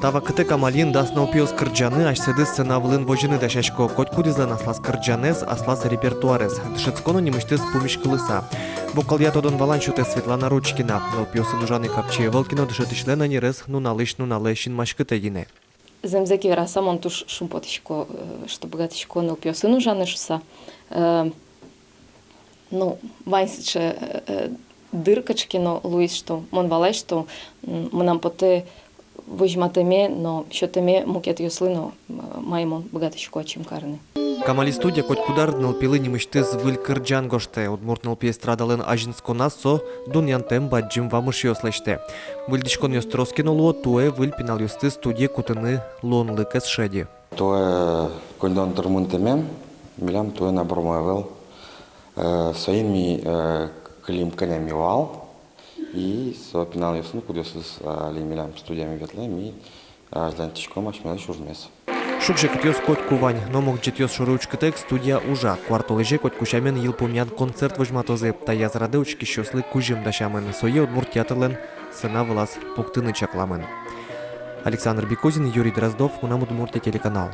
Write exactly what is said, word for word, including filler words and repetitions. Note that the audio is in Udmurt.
Та вакытэ Камалиын дас нылпиос кырӟаны, асьсэдыз сцена вылын возьыны дасясько. Котькудӥзлэн аслаз кырӟанэз, аслаз репертуарез. Дышетско но нимысьтыз пумиськылыса. Вокалъя тодон-валан сётэ Светлана Ручкина. Нылпиосын ужаны капчи ӧвӧл ке но, дышетӥсьлэн ӧнерез нуналысь нуналэ синмаськытэ гинэ. Зэмзэ ке вераса, мон туж шумпотӥсько, э, что быгатӥсько нылпиосын ужаны шуыса. Э, ну, вань сыӵе, э, э, дыр кыӵе ке но луиз, что мон валай, что, м, мынам потэ возьматэме но сётэме мукетъёслы но, м, мае мон быгатӥсько ачим карыны. Камали студия котькуд ар нылпилы нимысьтыз выль кырӟан гожтэ. Удмурт нылпи эстрадалэн азинсконаз со дунъянтэм бадӟым вамышъёс лэсьтэ. Выльдӥськонъёс трос ке но луо, туэ выль пиналъёсты студие кутыны луонлык ӧз шеды. Туэ коньдон тырмымтэмын милям, туэ на бурмы ӧвӧл. Э, соин ми, э, кылим, кӧня ми вал. И со пиналъёсын, кудъёсыз, э, али милям студиямы ветлэ, ми, э, азьланьтӥськом асьмелэсь ужмес. Шуг-секытъёс котьку вань, но могӟетъёс шоры учкытэк студия ужа. Куартолэзе котьку сямен йылпумъян концерт возьматозы. Таяз радэ учкисьёслы кузьым дасямын. Сое удмурт театрлэн сцена вылаз пуктыны чакламын. Александр Бекузин, Юрий Дроздов, «Мынам Удмуртие» телеканал.